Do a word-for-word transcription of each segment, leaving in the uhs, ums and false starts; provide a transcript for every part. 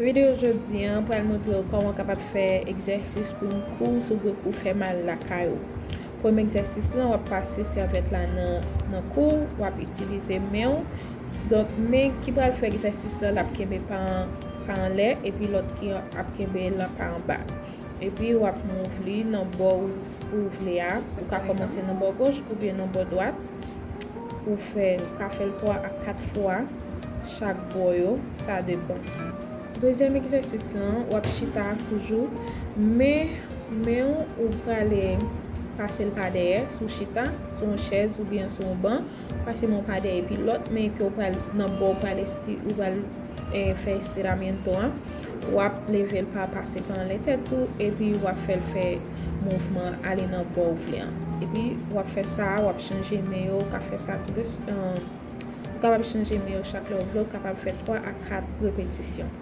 Videyo jodi an pral montre w kòman w kapab fè egzèsis pou yon kou si w gen kou fè mal lakay ou. Premye egzèsis lan, w ap pase sèvyèt la nan, nan kou, w ap itilize men w. Donk, men ki pral fè egzèsis lan, l ap kenbe pa, pa anlè, epi lòt ki ap kenbe l pa anba. Epi w ap mouv li nan bò ou, ou vle a. Ou ka kòmanse nan bò goch oubyen nan bò dwat. Ou fè, ou ka fè l twa a kat fwa chak bò yo, sa depann. Dezyèm egzèsis lan, w ap chita toujou, men, men w, ou prale pase l pa dèyè, si w chita, sou yon chèz oubyen sou yon ban, pase men w pa dèyè, epi lòt men ke w pral nan bò, ou pral esti-, ou pral, eh, fè estiramiento an, w ap leve l pa pase pa anlè tèt ou, epi w ap fè l fè mouvman ale nan bò ou vle an. Epi w ap fè sa, w ap chanje men yo, ou ka fè sa tou de, eh, ou kapab chanje men yo chak lè w vle, ou kapab fè twa a kat repetisyon.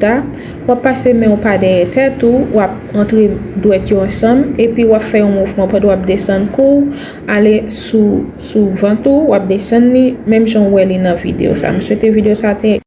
Chita, w ap pase men w pa dèyè tèt ou, w ap antre dwèt yo ansanm, epi w ap fè yon mouvman pandan w ap desann kou w, ale sou, sou vant ou, w ap desann li, menm jan w wè li nan videyo sa. M swete videyo sa te